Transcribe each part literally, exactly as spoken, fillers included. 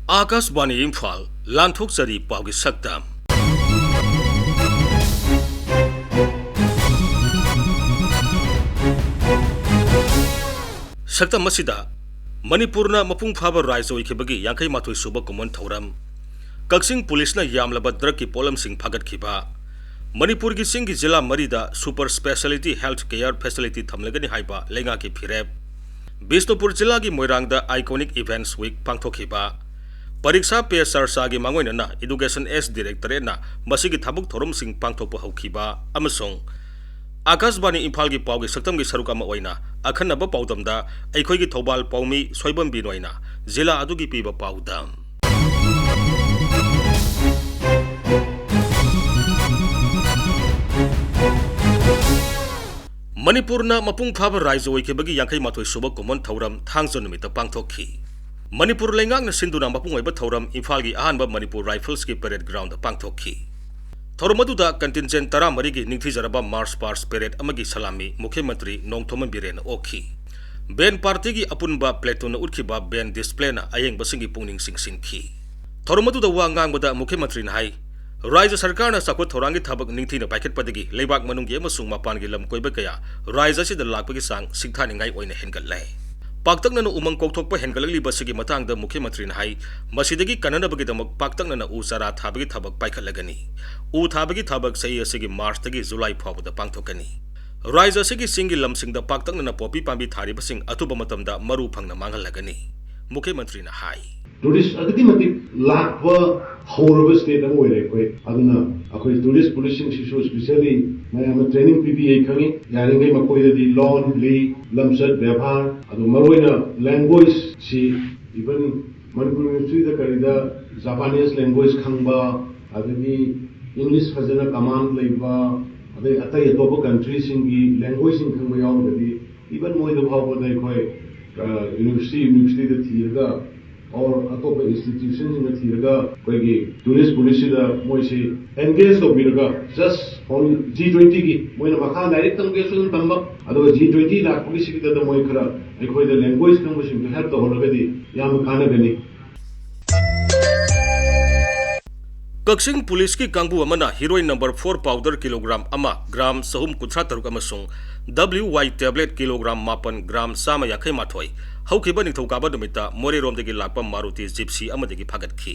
ꯑꯥꯀꯥꯁꯕꯥꯅꯤ ꯏꯝꯐꯥꯜ, ꯂꯥꯟꯊꯣꯛꯆꯔꯤ ꯄꯥꯎꯒꯤ ꯁꯛꯇꯝ꯫ ꯁꯛꯇꯝ ꯑꯁꯤꯗ ꯃꯅꯤꯄꯨꯔꯅ ꯃꯄꯨꯡ ꯐꯥꯕ ꯔꯥꯏꯖ ꯑꯣꯏꯈꯤꯕꯒꯤ ꯌꯥꯡꯈꯩ ꯃꯥꯊꯣꯏ ꯁꯨꯕ ꯀꯨꯝꯑꯣꯟ ꯊꯧꯔꯝ, ꯀꯛꯆꯤꯡ ꯄꯨꯂꯤꯁꯅ ꯌꯥꯝꯂꯕ ꯗ꯭ꯔꯒꯀꯤ ꯄꯣꯠꯂꯝꯁꯤꯡ ꯐꯥꯒꯠꯈꯤꯕ, ꯃꯅꯤꯄꯨꯔꯒꯤ ꯆꯤꯡꯒꯤ ꯖꯤꯂꯥ ꯃꯔꯤꯗ super speciality health care facility ꯊꯝꯂꯒꯅꯤ ꯍꯥꯏꯕ ꯂꯩꯉꯥꯛꯀꯤ ꯐꯤꯔꯦꯞ, ꯕꯤꯁꯅꯨꯄꯨꯔ ꯖꯤꯂꯥꯒꯤ ꯃꯣꯏꯔꯥꯡꯗ ꯑꯥꯏꯀꯣꯅꯤꯛ ꯏꯚꯦꯟꯠꯁ ꯋꯤꯛ ꯄꯥꯡꯊꯣꯛꯈꯤꯕ, ꯄꯔꯤꯛꯁꯥ ꯄꯦ ꯆꯔꯆꯥꯒꯤ ꯃꯥꯡꯑꯣꯏꯅꯅ ꯏꯗꯨꯀꯦꯁꯟ ꯑꯦꯁ ꯗꯤꯔꯦꯛꯇꯣꯔꯦꯠꯅ ꯃꯁꯤꯒꯤ ꯊꯕꯛ ꯊꯧꯔꯝꯁꯤꯡ ꯄꯥꯡꯊꯣꯛꯄ ꯍꯧꯈꯤꯕ ꯑꯃꯁꯨꯡ ꯑꯥꯀꯥꯁꯕꯥꯅꯤ ꯏꯝꯐꯥꯜꯒꯤ ꯄꯥꯎꯒꯤ ꯁꯛꯇꯝꯒꯤ ꯁꯔꯨꯛ ꯑꯃ ꯑꯣꯏꯅ ꯑꯈꯟꯅꯕ ꯄꯥꯎꯗꯝꯗ ꯑꯩꯈꯣꯏꯒꯤ ꯊꯧꯕꯥꯜ ꯄꯥꯎꯃꯤ ꯁꯣꯏꯕꯝ ꯕꯤꯅꯣꯏꯅ ꯖꯤꯂꯥ ꯑꯗꯨꯒꯤ ꯄꯤꯕ ꯄꯥꯎꯗꯝ꯫ ꯃꯅꯤꯄꯨꯔꯅ ꯃꯄꯨꯡ ꯐꯥꯕ ꯔꯥꯏꯖ ꯑꯣꯏꯈꯤꯕꯒꯤ ꯌꯥꯡꯈꯩ ꯃꯥꯊꯣꯏ ꯁꯨꯕ ꯀꯨꯝꯑꯣꯟ ꯊꯧꯔꯝ ꯊꯥꯡꯖ ꯅꯨꯃꯤꯠꯇ ꯄꯥꯡꯊꯣꯛꯈꯤ꯫ ꯃꯅꯤꯄꯨꯔ ꯂꯩꯉꯥꯛꯅ ꯁꯤꯟꯗꯨꯅ ꯃꯄꯨꯡ ꯑꯣꯏꯕ ꯊꯧꯔꯝ ꯏꯝꯐꯥꯜꯒꯤ ꯑꯍꯥꯟꯕ ꯃꯅꯤꯄꯨꯔ ꯔꯥꯏꯐꯜꯁꯀꯤ ꯄꯦꯔꯦꯗ ꯒ꯭ꯔꯥꯎꯟꯗ ꯄꯥꯡꯊꯣꯛꯈꯤ꯫ ꯊꯧꯔꯝ ꯑꯗꯨꯗ ꯀꯟꯇꯤꯟꯖꯦꯟ ꯇꯔꯥꯃꯔꯤꯒꯤ ꯅꯤꯡꯊꯤꯖꯔꯕ ꯃꯥꯔꯆ ꯄꯥꯁ ꯄꯦꯔꯦꯗ ꯑꯃꯒꯤ ꯁꯂꯥꯃꯤ ꯃꯨꯈ꯭ꯌ ꯃꯟꯇ꯭ꯔꯤ ꯅꯣꯡꯊꯣꯝꯕꯝ ꯕꯤꯔꯦꯟꯅ ꯑꯣꯛꯈꯤ꯫ ꯕꯦꯟ ꯄꯥꯔꯇꯤꯒꯤ ꯑꯄꯨꯟꯕ ꯄ꯭ꯂꯦꯇꯨꯟꯅ ꯎꯠꯈꯤꯕ ꯕꯦꯟ ꯗꯤꯁꯄ꯭ꯂꯦꯅ ꯑꯌꯦꯡꯕꯁꯤꯡꯒꯤ ꯄꯨꯛꯅꯤꯡ ꯆꯤꯡꯁꯤꯟꯈꯤ꯫ ꯊꯧꯔꯝ ꯑꯗꯨꯗ ꯋꯥ ꯉꯥꯡꯕꯗ ꯃꯨꯈ꯭ꯌ ꯃꯟꯇ꯭ꯔꯤꯅ ꯍꯥꯏ, ꯔꯥꯖ꯭ꯌ ꯁꯔꯀꯥꯔꯅ ꯆꯥꯎꯈꯠ ꯊꯧꯔꯥꯡꯒꯤ ꯊꯕꯛ ꯅꯤꯡꯊꯤꯅ ꯄꯥꯏꯈꯠꯄꯗꯒꯤ ꯂꯩꯕꯥꯛ ꯃꯅꯨꯡꯒꯤ ꯑꯃꯁꯨꯡ ꯃꯄꯥꯟꯒꯤ ꯂꯝ ꯀꯣꯏꯕ ꯀꯌꯥ ꯔꯥꯖ꯭ꯌ ꯑꯁꯤꯗ ꯂꯥꯛꯄꯒꯤ ꯆꯥꯡ ꯁꯤꯡꯊꯥꯅꯤꯡꯉꯥꯏ ꯑꯣꯏꯅ ꯍꯦꯟꯒꯠꯂꯦ꯫ ꯄꯥꯛꯇꯛꯅꯅ ꯎꯃꯪ ꯀꯣꯛꯊꯣꯛꯄ ꯍꯦꯟꯒꯠꯂꯛꯂꯤꯕꯁꯤꯒꯤ ꯃꯇꯥꯡꯗ ꯃꯨꯈ꯭ꯌ ꯃꯟꯇ꯭ꯔꯤꯅ ꯍꯥꯏ, ꯃꯁꯤꯗꯒꯤ ꯀꯟꯅꯅꯕꯒꯤꯗꯃꯛ ꯄꯥꯛꯇꯛꯅꯅ ꯎ ꯆꯥꯔꯥ ꯊꯥꯕꯒꯤ ꯊꯕꯛ ꯄꯥꯏꯈꯠꯂꯒꯅꯤ꯫ ꯎ ꯊꯥꯕꯒꯤ ꯊꯕꯛ ꯆꯍꯤ ꯑꯁꯤꯒꯤ ꯃꯥꯔꯆꯇꯒꯤ ꯖꯨꯂꯥꯏ ꯐꯥꯎꯕꯗ ꯄꯥꯡꯊꯣꯛꯀꯅꯤ꯫ ꯔꯥꯖ꯭ꯌ ꯑꯁꯤꯒꯤ ꯆꯤꯡꯒꯤ ꯂꯝꯁꯤꯡꯗ ꯄꯥꯛꯇꯛꯅꯅ ꯄꯣꯄꯤ ꯄꯥꯝꯕꯤ ꯊꯥꯔꯤꯕꯁꯤꯡ ꯑꯊꯨꯕ ꯃꯇꯝꯗ ꯃꯔꯨ ꯐꯪꯅ ꯃꯥꯡꯍꯜꯂꯒꯅꯤ꯫ ꯃꯨꯈ꯭ꯌ ꯃꯟꯇ꯭ꯔꯤꯅ ꯍꯥꯏ꯫ ꯇꯨꯔꯤꯁ ꯑꯗꯨꯛꯀꯤ ꯃꯇꯤꯛ ꯂꯥꯛꯄ ꯍꯧꯔꯕ ꯁ꯭ꯇꯦꯠ ꯑꯃ ꯑꯣꯏꯔꯦ ꯑꯩꯈꯣꯏ꯫ ꯑꯗꯨꯅ ꯑꯩꯈꯣꯏ ꯇꯨꯔꯤꯁ ꯄꯨꯂꯤꯁꯁꯤꯡꯁꯤꯁꯨ ꯏꯁꯄꯤꯁꯦꯜꯂꯤ ꯃꯌꯥꯝꯅ ꯇ꯭ꯔꯦꯅꯤꯡ ꯄꯤꯕꯤ, ꯑꯩ ꯈꯪꯉꯤ꯫ ꯌꯥꯔꯤꯈꯩ ꯃꯈꯣꯏꯗꯗꯤ ꯂꯣꯟ, ꯂꯤ, ꯂꯝꯆꯠ, ꯕꯦꯕꯥꯔ, ꯑꯗꯨ ꯃꯔꯨꯑꯣꯏꯅ ꯂꯦꯡꯒ꯭ꯋꯦꯖꯁꯤ, ꯏꯚꯟ ꯃꯅꯤꯄꯨꯔ ꯌꯨꯅꯤꯚꯔꯁꯤꯇꯤꯗ ꯀꯔꯤꯗ ꯖꯄꯥꯅꯤꯁ ꯂꯦꯡꯒ꯭ꯋꯦꯖ ꯈꯪꯕ, ꯑꯗꯒꯤ ꯏꯪꯂꯤꯁ ꯐꯖꯅ ꯀꯃꯥꯟ ꯂꯩꯕ, ꯑꯗꯩ ꯑꯇꯩ ꯑꯇꯣꯞꯄ ꯀꯟꯇ꯭ꯔꯤꯁꯤꯡꯒꯤ ꯂꯦꯡꯒ꯭ꯋꯦꯖꯁꯤꯡ ꯈꯪꯕ ꯌꯥꯎꯔꯒꯗꯤ, ꯏꯚꯟ ꯃꯣꯏꯗ ꯐꯥꯎꯕꯗ ꯑꯩꯈꯣꯏ, ꯑ, ꯌꯨꯅꯤꯚꯔꯁꯤꯇꯤ, ꯌꯨꯅꯤꯚꯔꯁꯤꯇꯤꯗ ꯊꯤꯔꯒ, ꯑꯣꯔ ꯑꯇꯣꯞꯄ ꯏꯟꯁꯇꯤꯇ꯭ꯌꯨꯁꯟꯁꯤꯡꯗ ꯊꯤꯔꯒ, ꯑꯩꯈꯣꯏꯒꯤ ꯇꯨꯔꯤꯁ ꯄꯨꯂꯤꯁꯁꯤꯗ ꯃꯣꯏꯁꯤ ꯑꯦꯟꯒꯦꯖ ꯇꯧꯕꯤꯔꯒ, ꯖꯁ ꯑꯣꯟꯂꯤ ꯖꯤ ꯇ꯭ꯋꯦꯟꯇꯤꯒꯤ ꯃꯣꯏꯅ ꯃꯈꯥ ꯂꯥꯏꯔꯤꯛ ꯇꯝꯒꯦꯁꯨ ꯑꯗꯨꯝ ꯇꯝꯕ, ꯑꯗꯨꯒ ꯖꯤ ꯇ꯭ꯋꯦꯟꯇꯤ ꯂꯥꯛꯄꯒꯤ ꯁꯤꯒꯤꯗ ꯃꯣꯏ ꯈꯔ ꯑꯩꯈꯣꯏꯗ ꯂꯦꯡꯒ꯭ꯋꯦꯖ ꯈꯪꯕꯁꯤꯡꯗꯣ ꯍꯦꯜꯞ ꯇꯧꯍꯜꯂꯒꯗꯤ ꯌꯥꯝꯅ ꯀꯥꯟꯅꯒꯅꯤ꯫ ꯀꯛꯆꯤꯡ ꯄꯨꯂꯤꯁꯀꯤ ꯀꯥꯡꯕꯨ ꯑꯃꯅ heroin number four powder kilogram ꯑꯃ, gram ꯆꯍꯨꯝ ꯀꯨꯟꯊ꯭ꯔꯥ ꯇꯔꯨꯛ ꯑꯃꯁꯨꯡ W Y tablet kilogram ꯃꯥꯄꯟ, gram ꯆꯥꯝꯃ ꯌꯥꯡꯈꯩ ꯃꯥꯊꯣꯏ ꯍꯧꯈꯤꯕ ꯅꯤꯡꯊꯧꯀꯥꯕ ꯅꯨꯃꯤꯠꯇ ꯃꯣꯔꯦꯔꯣꯝꯗꯒꯤ ꯂꯥꯛꯄ Maruti Gypsy ꯑꯃꯗꯒꯤ ꯐꯥꯒꯠꯈꯤ꯫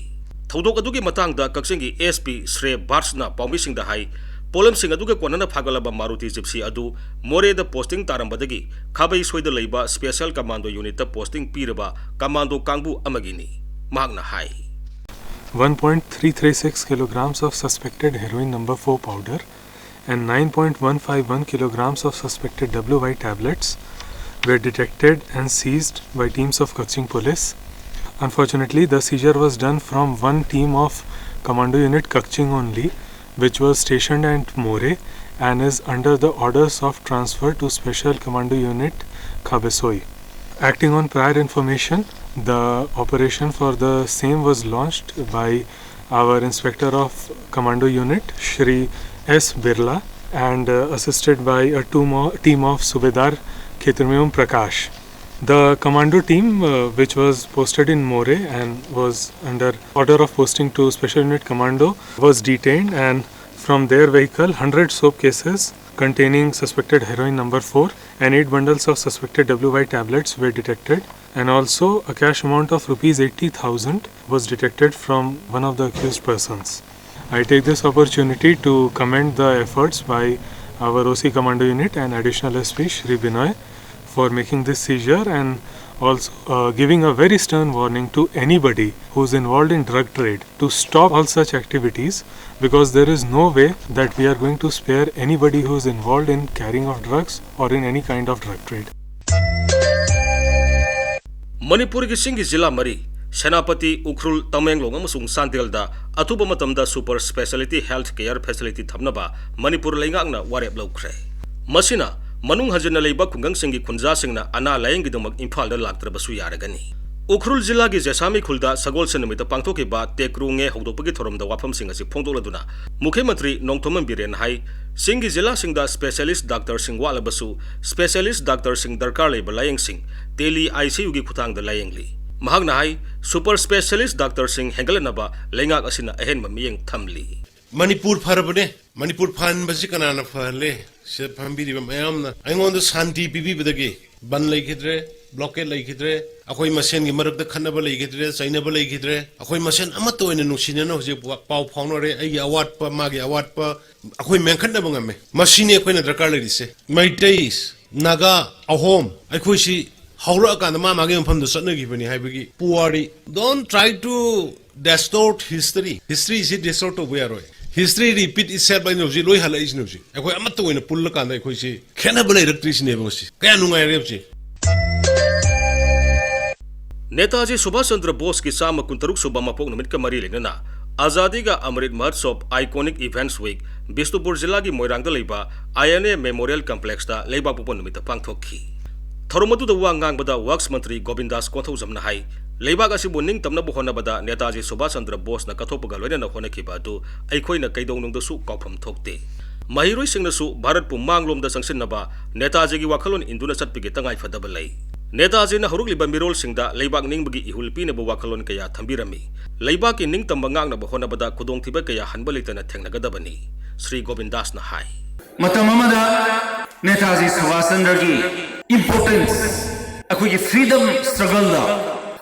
ꯊꯧꯗꯣꯛ ꯑꯗꯨꯒꯤ ꯃꯇꯥꯡꯗ ꯀꯛꯆꯤꯡꯒꯤ S P ꯁ꯭ꯔꯦ ꯕꯥꯔꯠꯁꯅ ꯄꯥꯎꯃꯤꯁꯤꯡꯗ ꯍꯥꯏ, ꯄꯣꯠꯂꯝꯁꯤꯡ ꯑꯗꯨꯒ ꯀꯣꯟꯅꯅ ꯐꯥꯒꯠꯂꯕ Maruti Gypsy ꯑꯗꯨ ꯃꯣꯔꯦꯗ posting ꯇꯥꯔꯝꯕꯗꯒꯤ ꯈꯥꯕꯩ ꯁꯣꯏꯗ ꯂꯩꯕ Special Commando Unitꯇ posting ꯄꯤꯔꯕ commando ꯀꯥꯡꯕꯨ ꯑꯃꯒꯤꯅꯤ꯫ ꯃꯍꯥꯛꯅ ꯍꯥꯏ꯫ One point three three six kilograms of suspected heroin number four powder and nine point one five one kilograms of suspected W Y tablets were detected and seized by teams of Kakching Police. Unfortunately, the seizure was done from one team of Commando Unit Kakching only, which was stationed at Moreh and is under the orders of transfer to Special Commando Unit Khabesoi. Acting on prior information, the operation for the same was launched by our Inspector of Commando Unit, Shri S Birla, and uh, assisted by a team of, team of Subedar Khetrmeum Prakash. The commando team, uh, which was posted in Moreh and was under order of posting to Special Unit Commando, was detained, and from their vehicle, hundred soap cases containing suspected heroin number four and eight bundles of suspected W Y tablets were detected, and also a cash amount of rupees eighty thousand was detected from one of the accused persons. I take this opportunity to commend the efforts by our O C Commando Unit and Additional S P Shri Binoy for making this seizure and also uh, giving a very stern warning to anybody who's involved in drug trade to stop all such activities, because there is no way that we are going to spare anybody who's involved in carrying of drugs or in any kind of drug trade. ꯃꯅꯤꯄꯨꯔꯒꯤ ꯆꯤꯡꯒꯤ ꯖꯤꯂꯥ ꯃꯔꯤ, ꯁꯦꯅꯥꯄꯇꯤ, ꯎꯈ꯭ꯔꯨꯜ, ꯇꯃꯦꯡꯂꯣꯡ ꯑꯃꯁꯨꯡ ꯆꯥꯟꯗꯦꯜꯗ ꯑꯊꯨꯕ ꯃꯇꯝꯗ super speciality health care facility ꯊꯝꯅꯕ ꯃꯅꯤꯄꯨꯔ ꯂꯩꯉꯥꯛꯅ ꯋꯥꯔꯦꯞ ꯂꯧꯈ꯭ꯔꯦ꯫ ꯃꯁꯤꯅ ꯃꯅꯨꯡ ꯍꯟꯖꯤꯟꯅ ꯂꯩꯕ ꯈꯨꯡꯒꯪꯁꯤꯡꯒꯤ ꯈꯨꯟꯖꯥꯁꯤꯡꯅ ꯑꯅꯥ ꯂꯥꯌꯦꯡꯒꯤꯗꯃꯛ ꯏꯝꯐꯥꯜꯗ ꯂꯥꯛꯇ꯭ꯔꯕꯁꯨ ꯌꯥꯔꯒꯅꯤ꯫ ꯎꯈ꯭ꯔꯨꯜ ꯖꯤꯂꯥꯒꯤ ꯖꯦꯁꯥꯃꯤ ꯈꯨꯜꯗ ꯁꯒꯣꯜꯁꯦꯟ ꯅꯨꯃꯤꯠꯇ ꯄꯥꯡꯊꯣꯛꯈꯤꯕ ꯇꯦꯀ꯭ꯔꯨꯉꯦ ꯍꯧꯗꯣꯛꯄꯒꯤ ꯊꯧꯔꯝꯗ ꯋꯥꯐꯝꯁꯤꯡ ꯑꯁꯤ ꯐꯣꯡꯗꯣꯛꯂꯗꯨꯅ ꯃꯨꯈ꯭ꯌ ꯃꯟꯇ꯭ꯔꯤ ꯅꯣꯡꯊꯣꯝꯕꯝ ꯕꯤꯔꯦꯟꯅ ꯍꯥꯏ, ꯆꯤꯡꯒꯤ ꯖꯤꯂꯥꯁꯤꯡꯗ specialist doctorꯁꯤꯡ ꯋꯥꯠꯂꯕꯁꯨ specialist doctorꯁꯤꯡ ꯗꯔꯀꯥꯔ ꯂꯩꯕ ꯂꯥꯌꯦꯡꯁꯤꯡ tele I C Uꯒꯤ ꯈꯨꯠꯊꯥꯡꯗ ꯂꯥꯌꯦꯡꯂꯤ꯫ ꯃꯍꯥꯛꯅ ꯍꯥꯏ, ꯁꯨꯄꯔ ꯁ꯭ꯄꯦꯁꯤꯌꯦꯂꯤꯁ ꯗꯥꯛꯇꯔꯁꯤꯡ ꯍꯦꯟꯒꯠꯂꯛꯅꯕ ꯂꯩꯉꯥꯛ ꯑꯁꯤꯅ ꯑꯍꯦꯟꯕ ꯃꯤꯠꯌꯦꯡ ꯊꯝꯂꯤ꯫ ꯃꯅꯤꯄꯨꯔ ꯐꯔꯕꯅꯦ꯫ ꯃꯅꯤꯄꯨꯔ ꯐꯍꯟꯕꯁꯤ ꯀꯅꯥꯅ ꯐꯍꯜꯂꯦ? ꯁꯤꯗ ꯐꯝꯕꯤꯔꯤꯕ ꯃꯌꯥꯝꯅ ꯑꯩꯉꯣꯟꯗ ꯁꯥꯟꯇꯤ ꯄꯤꯕꯤꯕꯗꯒꯤ ꯕꯟ ꯂꯩꯈꯤꯗ꯭ꯔꯦ, ꯕ꯭ꯂꯣꯀꯦꯠ ꯂꯩꯈꯤꯗ꯭ꯔꯦ, ꯑꯩꯈꯣꯏ ꯃꯁꯦꯟꯒꯤ ꯃꯔꯛꯇ ꯈꯠꯅꯕ ꯂꯩꯈꯤꯗ꯭ꯔꯦ, ꯆꯩꯅꯕ ꯂꯩꯈꯤꯗ꯭ꯔꯦ, ꯑꯩꯈꯣꯏ ꯃꯁꯦꯟ ꯑꯃꯠꯇ ꯑꯣꯏꯅ ꯅꯨꯡꯁꯤꯅꯅ ꯍꯧꯖꯤꯛ ꯄꯥꯎ ꯐꯥꯎꯅꯔꯦ꯫ ꯑꯩꯒꯤ ꯑꯋꯥꯠꯄ, ꯃꯥꯒꯤ ꯑꯋꯥꯠꯄ, ꯑꯩꯈꯣꯏ ꯃꯦꯟꯈꯠꯅꯕ ꯉꯝꯃꯦ꯫ ꯃꯁꯤꯅꯤ ꯑꯩꯈꯣꯏꯅ ꯗꯔꯀꯥꯔ ꯂꯩꯔꯤꯁꯦ꯫ ꯃꯩꯇꯩ, ꯅꯥꯒꯥ, ꯑꯍꯣꯝ, ꯑꯩꯈꯣꯏꯁꯤ ꯍꯧꯔꯛꯑꯀꯥꯟꯗ ꯃꯥ ꯃꯥꯒꯤ ꯃꯐꯝꯗ ꯆꯠꯅꯈꯤꯕꯅꯤ ꯍꯥꯏꯕꯒꯤ ꯄꯨꯋꯥꯔꯤ꯫ Don't try to distort history. History ꯁꯤ distort ꯇꯧꯕ ꯌꯥꯔꯣꯏ꯫ History repeat itself ꯍꯥꯏꯅ ꯍꯧꯖꯤꯛ ꯂꯣꯏ ꯍꯜꯂꯛꯏꯁꯤꯅꯦ꯫ ꯍꯧꯖꯤꯛ ꯑꯩꯈꯣꯏ ꯑꯃꯠꯇ ꯑꯣꯏꯅ ꯄꯨꯜꯂꯀꯥꯟꯗ ꯑꯩꯈꯣꯏꯁꯤ ꯈꯦꯠꯅꯕ ꯂꯩꯔꯛꯇ꯭ꯔꯤꯁꯤꯅꯦꯕ꯫ ꯍꯧꯖꯤꯛ ꯀꯌꯥ ꯅꯨꯡꯉꯥꯏꯔꯦ ꯍꯧꯖꯤꯛ꯫ ꯅꯦꯇꯥꯖꯤ ꯁꯨꯚꯥꯁ ꯆꯟꯗ꯭ꯔ ꯕꯣꯁꯀꯤ ꯆꯥꯝꯃ ꯀꯨꯟꯇꯔꯨꯛ ꯁꯨꯕ ꯃꯄꯣꯛ ꯅꯨꯃꯤꯠꯀ ꯃꯔꯤ ꯂꯩꯅꯅ ꯑꯖꯥꯗꯤ ꯀꯥ ꯑꯃꯔꯤꯠ ꯃꯍꯣꯠꯁꯣꯚ Iconic Events Week ꯕꯤꯁꯅꯨꯄꯨꯔ ꯖꯤꯂꯥꯒꯤ ꯃꯣꯏꯔꯥꯡꯗ ꯂꯩꯕ I N A Memorial Complexꯇ ꯂꯩꯕꯥꯛꯄꯣꯛꯄ ꯅꯨꯃꯤꯠꯇ ꯄꯥꯡꯊꯣꯛꯈꯤ꯫ ꯊꯧꯔꯝ ꯑꯗꯨꯗ ꯋꯥ ꯉꯥꯡꯕꯗ ꯋꯥꯛꯁ ꯃꯟꯇ꯭ꯔꯤ ꯒꯣꯕꯤꯟꯗꯥꯁ ꯀꯣꯟꯊꯧꯖꯝꯅ ꯍꯥꯏ, ꯂꯩꯕꯥꯛ ꯑꯁꯤꯕꯨ ꯅꯤꯡꯇꯝꯅꯕ ꯍꯣꯠꯅꯕꯗ ꯅꯦꯇꯥꯖꯤ ꯁꯨꯚꯥꯁ ꯆꯟꯗ꯭ꯔ ꯕꯣꯁꯅ ꯀꯠꯊꯣꯛꯄꯒ ꯂꯣꯏꯅꯅ ꯍꯣꯠꯅꯈꯤꯕ ꯑꯗꯨ ꯑꯩꯈꯣꯏꯅ ꯀꯩꯗꯧꯅꯨꯡꯗꯁꯨ ꯀꯥꯎꯐꯝ ꯊꯣꯛꯇꯦ꯫ ꯃꯍꯩꯔꯣꯏꯁꯤꯡꯅꯁꯨ ꯚꯥꯔꯠꯄꯨ ꯃꯥꯡꯂꯣꯝꯗ ꯆꯪꯁꯤꯟꯅꯕ ꯅꯦꯇꯥꯖꯤꯒꯤ ꯋꯥꯈꯜꯂꯣꯟ ꯏꯟꯗꯨꯅ ꯆꯠꯄꯒꯤ ꯇꯉꯥꯏꯐꯗꯕ ꯂꯩ꯫ ꯅꯦꯇꯥꯖꯤꯅ ꯍꯧꯔꯛꯂꯤꯕ ꯃꯤꯔꯣꯜꯁꯤꯡꯗ ꯂꯩꯕꯥꯛ ꯅꯤꯡꯕꯒꯤ ꯏꯍꯨꯜ ꯄꯤꯅꯕ ꯋꯥꯈꯜꯂꯣꯟ ꯀꯌꯥ ꯊꯝꯕꯤꯔꯝꯃꯤ꯫ ꯂꯩꯕꯥꯛꯀꯤ ꯅꯤꯡꯇꯝꯕ ꯉꯥꯛꯅꯕ ꯍꯣꯠꯅꯕꯗ ꯈꯨꯗꯣꯡꯊꯤꯕ ꯀꯌꯥ ꯍꯟꯕ ꯂꯩꯇꯅ ꯊꯦꯡꯅꯒꯗꯕꯅꯤ, ꯁ꯭ꯔꯤ ꯒꯣꯕꯤꯟꯗꯥꯁꯅ ꯍꯥꯏ꯫ ꯃꯇꯝ ꯑꯃꯗ ꯅꯦꯇꯥꯖꯤ ꯁꯨꯚꯥꯁ ꯆꯟꯗ꯭ꯔꯒꯤ importance, ꯑꯩꯈꯣꯏꯒꯤ freedom struggleꯗ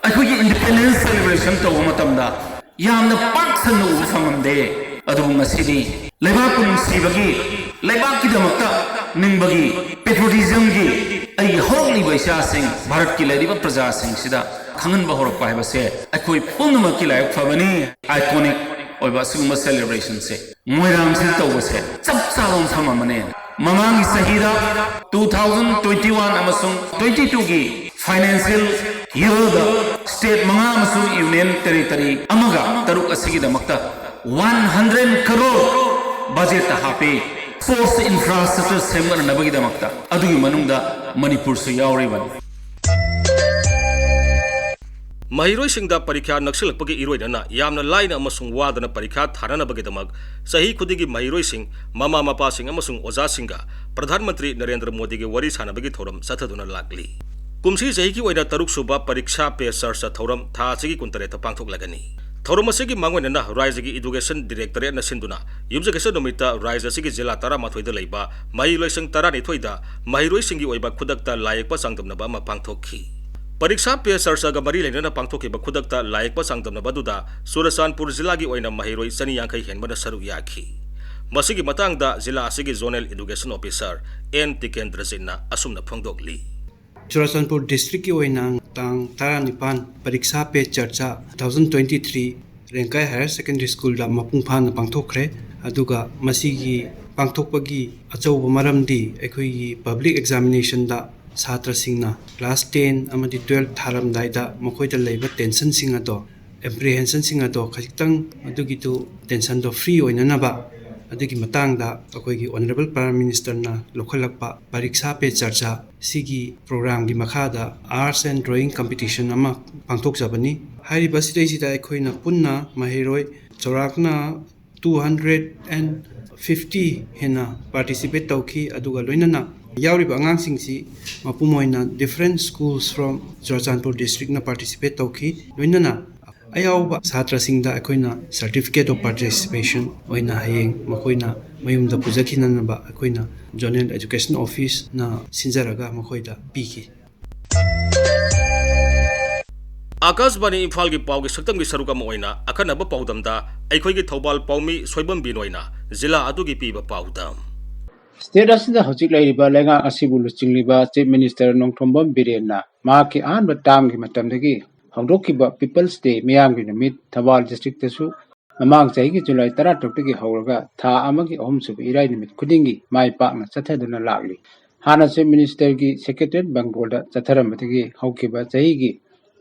ꯑꯩꯈꯣꯏꯒꯤ independence celebration ꯇꯧꯕ ꯃꯇꯝꯗ ꯌꯥꯝꯅ ꯄꯥꯛ ꯁꯟꯅ ꯎꯕ ꯐꯪꯉꯝꯗꯦ꯫ ꯑꯗꯨꯕꯨ ꯉꯁꯤꯗꯤ ꯂꯩꯕꯥꯛꯄꯨ ꯅꯨꯡꯁꯤꯕꯒꯤ, ꯂꯩꯕꯥꯛꯀꯤꯗꯃꯛꯇ ꯅꯤꯡꯕꯒꯤ, patriotismꯒꯤ ꯑꯩꯒꯤ ꯍꯧꯔꯛꯂꯤꯕ ꯏꯆꯥꯁꯤꯡ, ꯚꯥꯔꯠꯀꯤ ꯂꯩꯔꯤꯕ ꯄ꯭ꯔꯖꯥꯁꯤꯡꯁꯤꯗ ꯈꯪꯍꯟꯕ ꯍꯧꯔꯛꯄ ꯍꯥꯏꯕꯁꯦ ꯑꯩꯈꯣꯏ ꯄꯨꯝꯅꯃꯛꯀꯤ ꯂꯥꯏꯕꯛ ꯐꯕꯅꯤ꯫ Iconic ꯑꯣꯏꯕ ꯑꯁꯤꯒꯨꯝꯕ celebrationꯁꯦ ꯃꯣꯏꯔꯥꯡꯁꯤꯗ ꯇꯧꯕꯁꯦ ꯆꯞ ꯆꯥꯕ ꯃꯐꯝ ꯑꯃꯅꯦ꯫ ꯃꯃꯥꯡꯒꯤ ꯆꯍꯤꯗ two thousand twenty one ꯑꯃꯁꯨꯡ twenty twoꯒꯤ financial yearꯗ state ꯃꯉꯥ ꯑꯃꯁꯨꯡ union territory ꯑꯃꯒ ꯇꯔꯨꯛ ꯑꯁꯤꯒꯤꯗꯃꯛꯇ one hundred crore budgetꯇ ꯍꯥꯞꯄꯤ꯫ Sports infrastructure ꯁꯦꯝꯒꯠꯅꯅꯕꯒꯤꯗꯃꯛꯇ, ꯑꯗꯨꯒꯤ ꯃꯅꯨꯡꯗ ꯃꯅꯤꯄꯨꯔꯁꯨ ꯌꯥꯎꯔꯤꯕꯅꯤ꯫ ꯃꯍꯩꯔꯣꯏꯁꯤꯡꯗ ꯄꯔꯤꯈ꯭ꯌꯥ ꯅꯛꯁꯤꯜꯂꯛꯄꯒꯤ ꯏꯔꯣꯏꯅꯅ ꯌꯥꯝꯅ ꯂꯥꯏꯅ ꯑꯃꯁꯨꯡ ꯋꯥꯗꯅ ꯄꯔꯤꯈ꯭ꯌꯥ ꯊꯥꯅꯅꯕꯒꯤꯗꯃꯛ ꯆꯍꯤ ꯈꯨꯗꯤꯡꯒꯤ ꯃꯍꯩꯔꯣꯏꯁꯤꯡ, ꯃꯃꯥ ꯃꯄꯥꯁꯤꯡ ꯑꯃꯁꯨꯡ ꯑꯣꯖꯥꯁꯤꯡꯒ ꯄ꯭ꯔꯙꯥꯟ ꯃꯟꯇ꯭ꯔꯤ ꯅꯔꯦꯟꯗ꯭ꯔ ꯃꯣꯗꯤꯒꯤ ꯋꯥꯔꯤ ꯁꯥꯟꯅꯕꯒꯤ ꯊꯧꯔꯝ ꯆꯠꯊꯗꯨꯅ ꯂꯥꯛꯂꯤ꯫ ꯀꯨꯝꯁꯤ ꯆꯍꯤꯒꯤ ꯑꯣꯏꯅ ꯇꯔꯨꯛ ꯁꯨꯕ ꯄꯔꯤꯛꯁꯥ ꯄꯦ ꯆꯔꯆꯥ ꯊꯧꯔꯝ ꯊꯥ ꯑꯁꯤꯒꯤ ꯀꯨꯟꯇꯔꯦꯠꯇ ꯄꯥꯡꯊꯣꯛꯂꯒꯅꯤ꯫ ꯊꯧꯔꯝ ꯑꯁꯤꯒꯤ ꯃꯥꯡꯑꯣꯏꯅꯅ ꯔꯥꯖ꯭ꯌꯒꯤ Education Directorate ꯅ ꯁꯤꯟꯗꯨꯅ ꯌꯨꯝꯖꯀꯩꯁ ꯅꯨꯃꯤꯠꯇ ꯔꯥꯖ꯭ꯌ ꯑꯁꯤꯒꯤ ꯖꯤꯂꯥ ꯇꯔꯥꯃꯥꯊꯣꯏꯗ ꯂꯩꯕ ꯃꯍꯩꯔꯣꯏꯁꯪ ꯇꯔꯥꯅꯤꯊꯣꯏꯗ ꯃꯍꯩꯔꯣꯏꯁꯤꯡꯒꯤ ꯑꯣꯏꯕ ꯈꯨꯗꯛꯇ ꯂꯥꯏꯌꯦꯛꯄ ꯆꯥꯡꯗꯝꯅꯕ ꯑꯃ ꯄꯥꯡꯊꯣꯛꯈꯤ꯫ ꯄꯔꯤꯛꯁꯥ ꯄꯦ ꯆꯔꯆꯥꯒ ꯃꯔꯤ ꯂꯩꯅꯅ ꯄꯥꯡꯊꯣꯛꯈꯤꯕ ꯈꯨꯗꯛꯇ ꯂꯥꯏꯌꯦꯛꯄ ꯆꯥꯡꯗꯝꯅꯕ ꯑꯗꯨꯗ ꯆꯨꯔꯆꯥꯟꯄꯨꯔ ꯖꯤꯂꯥꯒꯤ ꯑꯣꯏꯅ ꯃꯍꯩꯔꯣꯏ ꯆꯅꯤ ꯌꯥꯡꯈꯩ ꯍꯦꯟꯕꯅ ꯁꯔꯨꯛ ꯌꯥꯈꯤ꯫ ꯃꯁꯤꯒꯤ ꯃꯇꯥꯡꯗ ꯖꯤꯂꯥ ꯑꯁꯤꯒꯤ Zonal Education Officer ꯑꯦꯟ ꯇꯤꯀꯦꯟꯗ꯭ꯔꯖꯤꯠꯅ ꯑꯁꯨꯝꯅ ꯐꯣꯡꯗꯣꯛꯂꯤ꯫ ꯆꯨꯔꯆꯥꯟꯄꯨꯔ district ꯀꯤ ꯑꯣꯏꯅ ꯇꯥꯡ ꯇꯔꯥꯅꯤꯄꯥꯟ ꯄꯔꯤꯛꯁꯥ ꯄꯦ ꯆꯔꯆꯥ two thousand twenty three ꯔꯦꯡꯀꯥꯏ Higher Secondary School ꯗ ꯃꯄꯨꯡ ꯐꯥꯅ ꯄꯥꯡꯊꯣꯛꯈ꯭ꯔꯦ꯫ ꯑꯗꯨꯒ ꯃꯁꯤꯒꯤ ꯄꯥꯡꯊꯣꯛꯄꯒꯤ ꯑꯆꯧꯕ ꯃꯔꯝꯗꯤ ꯑꯩꯈꯣꯏꯒꯤ public examination ꯗ ꯁꯥꯇ꯭ꯔꯁꯤꯡꯅ class ten ꯑꯃꯗꯤ twelve ꯊꯥꯔꯝꯗꯥꯏꯗ ꯃꯈꯣꯏꯗ ꯂꯩꯕ tension ꯁꯤꯡ ꯑꯗꯣ, apprehension ꯁꯤꯡ ꯑꯗꯣ ꯈꯖꯤꯛꯇꯪ ꯑꯗꯨꯒꯤꯗꯨ tension ꯗꯣ free ꯑꯣꯏꯅꯅꯕ ꯑꯗꯨꯒꯤ ꯃꯇꯥꯡꯗ ꯑꯩꯈꯣꯏꯒꯤ Honourable Prime Minister ꯅ ꯂꯧꯈꯠꯂꯛꯄ ꯄꯔꯤꯛꯁꯥ ꯄꯦ ꯆꯔꯆꯥ ꯁꯤꯒꯤ program ꯒꯤ ꯃꯈꯥꯗ Arts and Drawing Competition ꯑꯃ ꯄꯥꯡꯊꯣꯛꯆꯕꯅꯤ꯫ ꯍꯥꯏꯔꯤꯕ ꯁꯤꯗꯩꯁꯤꯗ ꯑꯩꯈꯣꯏꯅ ꯄꯨꯟꯅ ꯃꯍꯩꯔꯣꯏ ꯆꯥꯎꯔꯥꯛꯅ two hundred and fifty ꯍꯦꯟꯅ participate ꯇꯧꯈꯤ꯫ ꯑꯗꯨꯒ ꯂꯣꯏꯅꯅ ꯌꯥꯎꯔꯤꯕ ꯑꯉꯥꯡꯁꯤꯡꯁꯤ ꯃꯄꯨꯝ ꯑꯣꯏꯅ different schools from Churachandpur district ꯅ participate ꯇꯧꯈꯤ꯫ ꯂꯣꯏꯅꯅ ꯑꯌꯥꯎꯕ ꯁꯥꯇ꯭ꯔꯁꯤꯡꯗ ꯑꯩꯈꯣꯏꯅ Certificate of Participation ꯑꯣꯏꯅ ꯍꯌꯦꯡ ꯃꯈꯣꯏꯅ ꯃꯌꯨꯝꯗ ꯄꯨꯖꯈꯤꯅꯅꯕ ꯑꯩꯈꯣꯏꯅ Zonal Education Office ꯅ ꯁꯤꯟꯖꯔꯒ ꯃꯈꯣꯏꯗ ꯄꯤꯈꯤ꯫ ꯑꯥꯀꯥꯁꯕꯥꯅꯤ ꯏꯝꯐꯥꯜꯒꯤ ꯄꯥꯎꯒꯤ ꯁꯛꯇꯝꯒꯤ ꯁꯔꯨꯛ ꯑꯃ ꯑꯣꯏꯅ ꯑꯈꯟꯅꯕ ꯄꯥꯎꯗꯝꯗ ꯑꯩꯈꯣꯏꯒꯤ ꯊꯧꯕꯥꯜ ꯄꯥꯎꯃꯤ ꯁꯣꯏꯕꯝ ꯕꯤꯅꯣꯏꯅ ꯖꯤꯂꯥ ꯑꯗꯨꯒꯤ ꯄꯤꯕ ꯄꯥꯎꯗꯝ꯫ State ꯑꯁꯤꯗ ꯍꯧꯖꯤꯛ ꯂꯩꯔꯤꯕ ꯂꯩꯉꯥꯛ ꯑꯁꯤꯕꯨ ꯂꯨꯆꯤꯡꯂꯤꯕ Chief Minister ꯅꯣꯡꯊꯣꯝꯕꯝ ꯕꯤꯔꯦꯟꯅ ꯃꯍꯥꯛꯀꯤ ꯑꯍꯥꯟꯕ term ꯒꯤ ꯃꯇꯝꯗꯒꯤ ꯍꯧꯗꯣꯛꯈꯤꯕ People's Day ꯃꯤꯌꯥꯝꯒꯤ ꯅꯨꯃꯤꯠ ꯊꯧꯕꯥꯜ district ꯇꯁꯨ ꯃꯃꯥꯡ ꯆꯍꯤꯒꯤ ꯖꯨꯂꯥꯏ ꯇꯔꯥꯇꯔꯨꯛꯇꯒꯤ ꯍꯧꯔꯒ ꯊꯥ ꯑꯃꯒꯤ ꯑꯍꯨꯝꯁꯨꯕ ꯏꯔꯥꯏ ꯅꯨꯃꯤꯠ ꯈꯨꯗꯤꯡꯒꯤ ꯃꯥꯏ ꯄꯥꯛꯅ ꯆꯠꯊꯗꯨꯅ ꯂꯥꯛꯂꯤ꯫ ꯍꯥꯟꯅ Chief Minister ꯒꯤ Secretariat ꯕꯪꯒꯣꯜꯗ ꯆꯠꯊꯔꯝꯕꯗꯒꯤ ꯍꯧꯈꯤꯕ ꯆꯍꯤꯒꯤ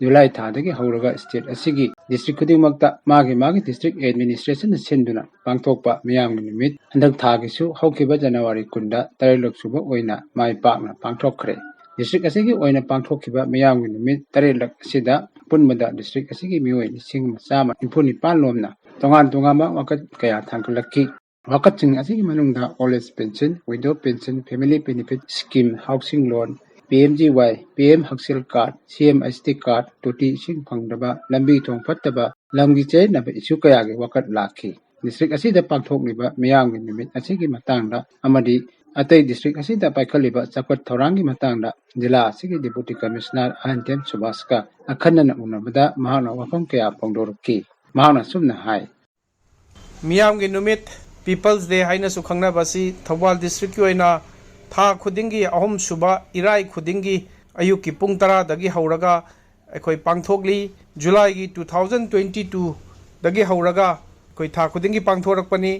ꯖꯨꯂꯥꯏ ꯊꯥꯗꯒꯤ ꯍꯧꯔꯒ state ꯑꯁꯤꯒꯤ district ꯈꯨꯗꯤꯡꯃꯛꯇ ꯃꯥꯒꯤ ꯃꯥꯒꯤ district administration ꯅ ꯁꯤꯟꯗꯨꯅ ꯄꯥꯡꯊꯣꯛꯄ ꯃꯤꯌꯥꯝꯒꯤ ꯅꯨꯃꯤꯠ ꯍꯟꯗꯛ ꯊꯥꯒꯤꯁꯨ ꯍꯧꯈꯤꯕ ꯖꯅꯋꯥꯔꯤ ꯀꯨꯟꯗ ꯇꯔꯦꯠꯂꯛ ꯁꯨꯕ ꯑꯣꯏꯅ ꯃꯥꯏ ꯄꯥꯛꯅ ꯄꯥꯡꯊꯣꯛꯈ꯭ꯔꯦ꯫ District ꯑꯁꯤꯒꯤ ꯑꯣꯏꯅ ꯄꯥꯡꯊꯣꯛꯈꯤꯕ ꯃꯤꯌꯥꯝꯒꯤ ꯅꯨꯃꯤꯠ ꯇꯔꯦꯠꯂꯛ ꯑꯁꯤꯗ ꯑꯄꯨꯟꯕꯗ district ꯑꯁꯤꯒꯤ ꯃꯤꯑꯣꯏ ꯂꯤꯁꯤꯡ ꯑꯃ ꯆꯥꯝꯃ ꯅꯤꯐꯨ ꯅꯤꯄꯥꯟ ꯂꯣꯝꯅ ꯇꯣꯉꯥꯟ ꯇꯣꯉꯥꯟꯕ ꯋꯥꯀꯠ ꯀꯌꯥ ꯊꯥꯡꯒꯠꯂꯛꯈꯤ꯫ ꯋꯥꯀꯠꯁꯤꯡ ꯑꯁꯤꯒꯤ ꯃꯅꯨꯡꯗ old age pension, widow pension, family benefit scheme, housing loan, P M J Y, P M ꯍꯛꯁꯦꯜ card, C M S T card, ꯇꯣꯇꯤ ꯏꯁꯤꯡ ꯐꯪꯗꯕ, ꯂꯝꯕꯤ ꯊꯣꯡ ꯐꯠꯇꯕ, ꯂꯝꯒꯤ ꯆꯌꯦꯠꯅꯕ ꯏꯁꯨ ꯀꯌꯥꯒꯤ ꯋꯥꯀꯠ ꯂꯥꯛꯈꯤ꯫ ꯗꯤꯁꯇ꯭ꯔꯤꯛ ꯑꯁꯤꯗ ꯄꯥꯡꯊꯣꯛꯂꯤꯕ ꯃꯤꯌꯥꯝꯒꯤ ꯅꯨꯃꯤꯠ ꯑꯁꯤꯒꯤ ꯃꯇꯥꯡꯗ ꯑꯃꯗꯤ ꯑꯇꯩ ꯗꯤꯁꯇ꯭ꯔꯤꯛ ꯑꯁꯤꯗ ꯄꯥꯏꯈꯠꯂꯤꯕ ꯆꯥꯎꯈꯠ ꯊꯧꯔꯥꯡꯒꯤ ꯃꯇꯥꯡꯗ ꯖꯤꯂꯥ ꯑꯁꯤꯒꯤ ꯗꯤꯄꯨꯇꯤ ꯀꯃꯤꯁꯅꯔ ꯑꯍꯟꯊꯦꯝ ꯁꯨꯕꯥꯁꯀ ꯑꯈꯟꯅꯅ ꯎꯅꯕꯗ ꯃꯍꯥꯛꯅ ꯋꯥꯐꯝ ꯀꯌꯥ ꯐꯣꯡꯗꯣꯔꯛꯈꯤ꯫ ꯃꯍꯥꯛꯅ ꯑꯁꯨꯝꯅ ꯍꯥꯏ꯫ ꯃꯤꯌꯥꯝꯒꯤ ꯅꯨꯃꯤꯠ, People's Day ꯍꯥꯏꯅꯁꯨ ꯈꯪꯅꯕ ꯑꯁꯤ ꯊꯧꯕꯥꯜ ꯗꯤꯁꯇ꯭ꯔꯤꯛꯀꯤ ꯑꯣꯏꯅ ꯊꯥ ꯈꯨꯗꯤꯡꯒꯤ ꯑꯍꯨꯝꯁꯨꯕ ꯏꯔꯥꯏ ꯈꯨꯗꯤꯡꯒꯤ ꯑꯌꯨꯛꯀꯤ ꯄꯨꯡ ꯇꯔꯥꯗꯒꯤ ꯍꯧꯔꯒ ꯑꯩꯈꯣꯏ ꯄꯥꯡꯊꯣꯛꯂꯤ꯫ ꯖꯨꯂꯥꯏꯒꯤ two thousand twenty two ꯗꯒꯤ ꯍꯧꯔꯒ ꯑꯩꯈꯣꯏ ꯊꯥ ꯈꯨꯗꯤꯡꯒꯤ ꯄꯥꯡꯊꯣꯔꯛꯄꯅꯤ꯫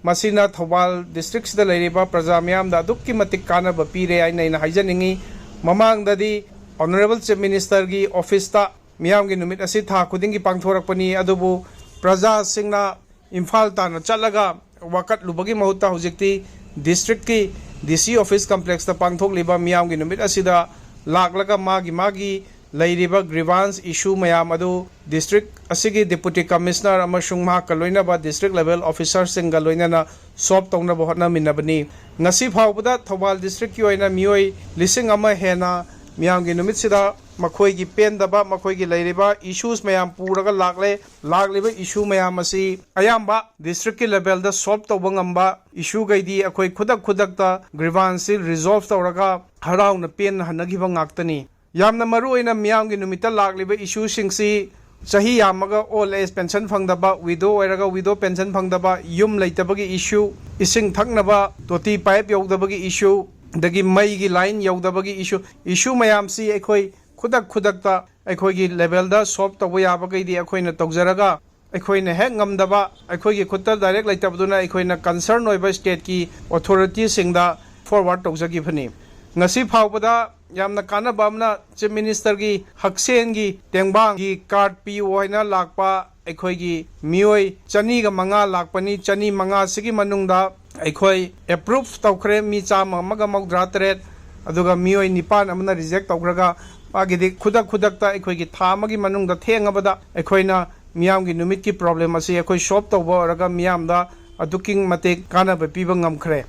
ꯃꯁꯤꯅ ꯊꯧꯕꯥꯜ ꯗꯤꯁꯇ꯭ꯔꯤꯛꯁꯤꯗ ꯂꯩꯔꯤꯕ ꯄ꯭ꯔꯖꯥ ꯃꯤꯌꯥꯝꯗ ꯑꯗꯨꯛꯀꯤ ꯃꯇꯤꯛ ꯀꯥꯟꯅꯕ ꯄꯤꯔꯦ ꯍꯥꯏꯅ ꯑꯩꯅ ꯍꯥꯏꯖꯅꯤꯡꯏ꯫ ꯃꯃꯥꯡꯗꯗꯤ Honourable Chief Ministerꯒꯤ officeꯇ ꯃꯤꯌꯥꯝꯒꯤ ꯅꯨꯃꯤꯠ ꯑꯁꯤ ꯊꯥ ꯈꯨꯗꯤꯡꯒꯤ ꯄꯥꯡꯊꯣꯔꯛꯄꯅꯤ, ꯑꯗꯨꯕꯨ ꯄ꯭ꯔꯖꯥꯁꯤꯡꯅ ꯏꯝꯐꯥꯜ ꯇꯥꯟꯅ ꯆꯠꯂꯒ ꯋꯥꯀꯠꯂꯨꯕꯒꯤ ꯃꯍꯨꯠꯇ ꯍꯧꯖꯤꯛꯇꯤ ꯗꯤꯁꯇ꯭ꯔꯤꯛꯀꯤ ꯗꯤ ꯁꯤ ꯑꯣꯐꯤꯁ ꯀꯝꯄ꯭ꯂꯦꯛꯁꯇ ꯄꯥꯡꯊꯣꯛꯂꯤꯕ ꯃꯤꯌꯥꯝꯒꯤ ꯅꯨꯃꯤꯠ ꯑꯁꯤꯗ ꯂꯥꯛꯂꯒ ꯃꯥꯒꯤ ꯃꯥꯒꯤ ꯂꯩꯔꯤꯕ ꯒ꯭ꯔꯤꯚꯥꯟꯁ ꯏꯁꯨ ꯃꯌꯥꯝ ꯑꯗꯨ ꯗꯤꯁꯇ꯭ꯔꯤꯛ ꯑꯁꯤꯒꯤ ꯗꯤꯄꯨꯇꯤ ꯀꯃꯤꯁꯅꯔ ꯑꯃꯁꯨꯡ ꯃꯍꯥꯛꯀ ꯂꯣꯏꯅꯕ ꯗꯤꯁꯇ꯭ꯔꯤꯛ ꯂꯦꯚꯦꯜ ꯑꯣꯐꯤꯁꯥꯔꯁꯤꯡꯒ ꯂꯣꯏꯅꯅ ꯁꯣꯜꯕ ꯇꯧꯅꯕ ꯍꯣꯠꯅꯃꯤꯟꯅꯕꯅꯤ꯫ ꯉꯁꯤ ꯐꯥꯎꯕꯗ ꯊꯧꯕꯥꯜ ꯗꯤꯁꯇ꯭ꯔꯤꯛꯀꯤ ꯑꯣꯏꯅ ꯃꯤꯑꯣꯏ ꯂꯤꯁꯤꯡ ꯑꯃ ꯍꯦꯟꯅ ꯃꯤꯌꯥꯝꯒꯤ ꯅꯨꯃꯤꯠꯁꯤꯗ ꯃꯈꯣꯏꯒꯤ ꯄꯦꯟꯗꯕ, ꯃꯈꯣꯏꯒꯤ ꯂꯩꯔꯤꯕ ꯏꯁꯨꯁ ꯃꯌꯥꯝ ꯄꯨꯔꯒ ꯂꯥꯛꯂꯦ꯫ ꯂꯥꯛꯂꯤꯕ ꯏꯁꯨ ꯃꯌꯥꯝ ꯑꯁꯤ ꯑꯌꯥꯝꯕ ꯗꯤꯁꯇ꯭ꯔꯤꯛꯀꯤ ꯂꯦꯚꯦꯜꯗ ꯁꯣꯜꯕ ꯇꯧꯕ ꯉꯝꯕ ꯏꯁꯨꯈꯩꯗꯤ ꯑꯩꯈꯣꯏ ꯈꯨꯗꯛ ꯈꯨꯗꯛꯇ ꯒ꯭ꯔꯤꯚꯥꯟꯁꯁꯤ ꯔꯤꯖꯣꯜꯕ ꯇꯧꯔꯒ ꯍꯔꯥꯎꯅ ꯄꯦꯟꯅ ꯍꯟꯅꯈꯤꯕ ꯉꯥꯛꯇꯅꯤ꯫ ꯌꯥꯝꯅ ꯃꯔꯨ ꯑꯣꯏꯅ ꯃꯤꯌꯥꯝꯒꯤ ꯅꯨꯃꯤꯠꯇ ꯂꯥꯛꯂꯤꯕ ꯏꯁꯨꯁꯤꯡꯁꯤ ꯆꯍꯤ ꯌꯥꯝꯃꯒ ꯑꯣꯜ ꯑꯦꯖ ꯄꯦꯟꯁꯟ ꯐꯪꯗꯕ, ꯋꯤꯗꯣ ꯑꯣꯏꯔꯒ ꯋꯤꯗꯣ ꯄꯦꯟꯁꯟ ꯐꯪꯗꯕ, ꯌꯨꯝ ꯂꯩꯇꯕꯒꯤ ꯏꯁꯨ, ꯏꯁꯤꯡ ꯊꯛꯅꯕ ꯇꯣꯇꯤ ꯄꯥꯏꯞ ꯌꯧꯗꯕꯒꯤ ꯏꯁꯨ, ꯑꯗꯒꯤ ꯃꯩꯒꯤ ꯂꯥꯏꯟ ꯌꯧꯗꯕꯒꯤ ꯏꯁꯨ, ꯏꯁꯨ ꯃꯌꯥꯝꯁꯤ ꯑꯩꯈꯣꯏ ꯈꯨꯗꯛ ꯈꯨꯗꯛꯇ ꯑꯩꯈꯣꯏꯒꯤ ꯂꯦꯚꯦꯜꯗ ꯁꯣꯜꯕ ꯇꯧꯕ ꯌꯥꯕꯈꯩꯗꯤ ꯑꯩꯈꯣꯏꯅ ꯇꯧꯖꯔꯒ, ꯑꯩꯈꯣꯏꯅ ꯍꯦꯛ ꯉꯝꯗꯕ, ꯑꯩꯈꯣꯏꯒꯤ ꯈꯨꯠꯇ ꯗꯥꯏꯔꯦꯛ ꯂꯩꯇꯕꯗꯨꯅ ꯑꯩꯈꯣꯏꯅ ꯀꯟꯁꯔꯟ ꯑꯣꯏꯕ ꯁ꯭ꯇꯦꯠꯀꯤ ꯑꯣꯊꯣꯔꯤꯇꯤꯁꯤꯡꯗ ꯐꯣꯔꯋꯥꯔꯗ ꯇꯧꯖꯈꯤꯕꯅꯤ꯫ ꯉꯁꯤ ꯐꯥꯎꯕꯗ ꯌꯥꯝꯅ ꯀꯥꯟꯅꯕ ꯑꯃꯅ ꯆꯤꯐ ꯃꯤꯅꯤꯁꯇꯔꯒꯤ ꯍꯛꯁꯦꯜꯒꯤ ꯇꯦꯡꯕꯥꯡꯒꯤ ꯀꯥꯔꯗ ꯄꯤꯌꯨ ꯍꯥꯏꯅ ꯂꯥꯛꯄ ꯑꯩꯈꯣꯏꯒꯤ ꯃꯤꯑꯣꯏ ꯆꯅꯤꯒ ꯃꯉꯥ ꯂꯥꯛꯄꯅꯤ꯫ ꯆꯅꯤ ꯃꯉꯥꯁꯤꯒꯤ ꯃꯅꯨꯡꯗ ꯑꯩꯈꯣꯏ ꯑꯦꯄ꯭ꯔꯨꯞ ꯇꯧꯈ꯭ꯔꯦ ꯃꯤ ꯆꯥꯝꯃ ꯑꯃꯒ ꯃꯧꯗ꯭ꯔꯥ ꯇꯔꯦꯠ, ꯑꯗꯨꯒ ꯃꯤꯑꯣꯏ ꯅꯤꯄꯥꯟ ꯑꯃꯅ ꯔꯤꯖꯦꯛ ꯇꯧꯈ꯭ꯔꯒ ꯃꯥꯒꯤꯗꯤ ꯈꯨꯗꯛ ꯈꯨꯗꯛꯇ ꯑꯩꯈꯣꯏꯒꯤ ꯊꯥ ꯑꯃꯒꯤ ꯃꯅꯨꯡꯗ ꯊꯦꯡꯉꯕꯗ ꯑꯩꯈꯣꯏꯅ ꯃꯤꯌꯥꯝꯒꯤ ꯅꯨꯃꯤꯠꯀꯤ ꯄ꯭ꯔꯣꯕ꯭ꯂꯦꯝ ꯑꯁꯤ ꯑꯩꯈꯣꯏ ꯁꯣꯜꯕ ꯇꯧꯕ ꯑꯣꯏꯔꯒ ꯃꯤꯌꯥꯝꯗ ꯑꯗꯨꯛꯀꯤ ꯃꯇꯤꯛ ꯀꯥꯟꯅꯕ ꯄꯤꯕ ꯉꯝꯈ꯭ꯔꯦ꯫